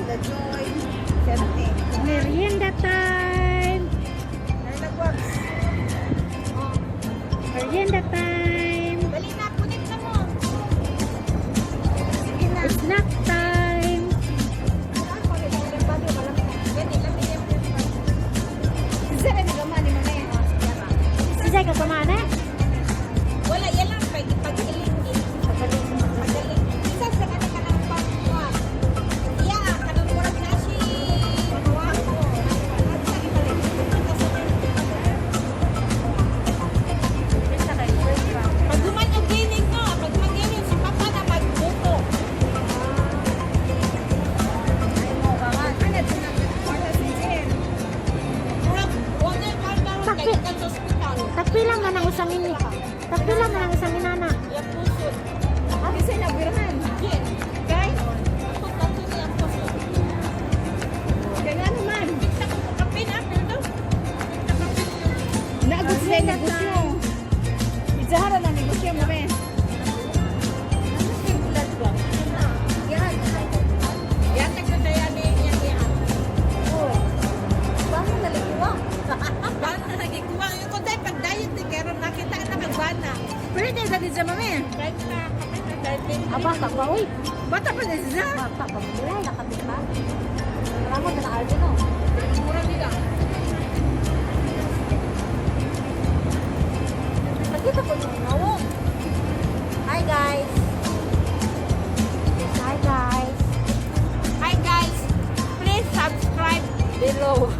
Sila Joy. Si ano eh. Merienda time! Carla Guaps. Merienda time! Dali na, kunin na mo. Sige na. Snack time! Si Zay kakamana? Wala, yan lang. Paghiling din. Pagaling. Isa sa kanang kanang pagkuha. Iya, kanang murag na si Pag human og ginig no, pag human ginig si Papa na magbuto. Murag wala ka karon kay gikan sa ospital. Tagpila man ang usang ini. Tagpila man ang usang inana. Yang pusod. Kasi nabirahan. Jen. Kay? Ako kato niya ang pusod. Kaya nga naman. Kita ko kape na, pero daw. Kita kape. Naagot sila yung negosyo. Izahara na negosyo mo eh. Yan, nagtataya ni yan yan. Paano nalikuwa? Paano nalikuwa? Yung kung tayo pag-diet eh, pero nakita na kagbana. Pwede sa di siya mami. Kahit na kape na diet. Aba, pa uy. Bata pa din siya. Bata pa wala nakapit pa. Wala mo na Alvin no. Mura nila. Nakita ko yung nawong. Hi guys. Hi guys. Hi guys, please subscribe below.